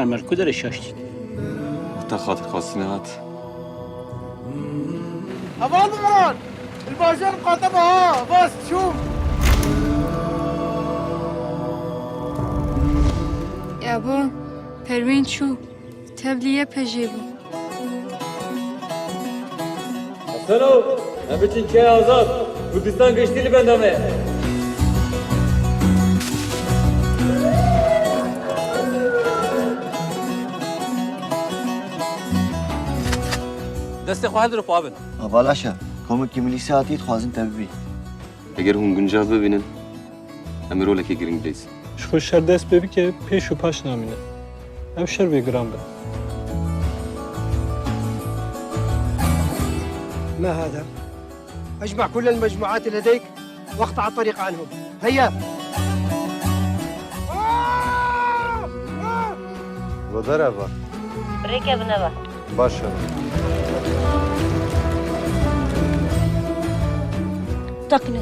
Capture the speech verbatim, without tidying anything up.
Merkûderê şaştî. Te xatir xwestine hat. Heval Umran! Li bajar qate be ha! Vas çûm! Ya bo, Perwîn çû. Tevlî YPJ'ê bû. Heseno, em biçin çiyayê azad. Kurdistan giştî li benda me ye. Destê xwe hildir û xwe bin. Heval Aşa, komekî milîsê hatiye dixwazin te bibî. Eger hûn guncav bibînin, em ê rolekê girîng bilîzin. Ji xwe şer dest pê bike, pêş û paş namîne. Ev şer bê giran be. ما هذا؟ اجمع كل المجموعات لديك واقطع الطريق عنهم. هيا! Goder eva. Rêke bineva. Baş e. Takine.